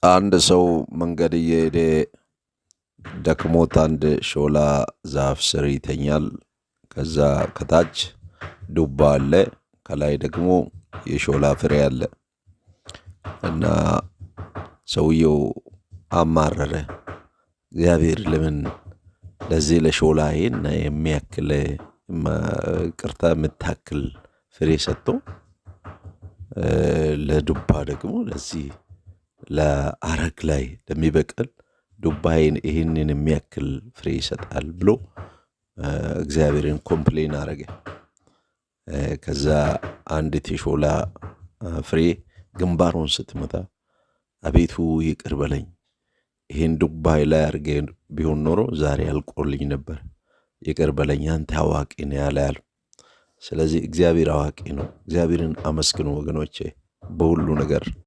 አንድ ሰው መንገድ እየሄደ ደክሞት አንድ ሾላ ዛፍ ስር ይተኛል። ከዛ ከታች ዱባ አለ፣ ከላይ ደግሞ የሾላ ፍሬ አለ እና ሰውየው አማረረ። እግዚአብሔር ለምን ለዚህ ለሾላ ይሄን የሚያክል ቅርታ የምታክል ፍሬ ሰጥቶ ለዱባ ደግሞ ለዚህ ለአረግ ላይ ለሚበቅል ዱባ ይህንን የሚያክል ፍሬ ይሰጣል ብሎ እግዚአብሔርን complain አረገ። ከዛ አንዲት የሾላ ፍሬ ግንባሩን ስትመታ አቤቱ ይቅር በለኝ፣ ይህን ዱባ ላይ አድርጌ ቢሆን ኖሮ ዛሬ አልቆልኝ ነበር፣ ይቅር በለኝ አንተ አዋቂ ነህ ያለ ያሉ። ስለዚህ እግዚአብሔር አዋቂ ነው። እግዚአብሔርን አመስግኑ ወገኖቼ በሁሉ ነገር።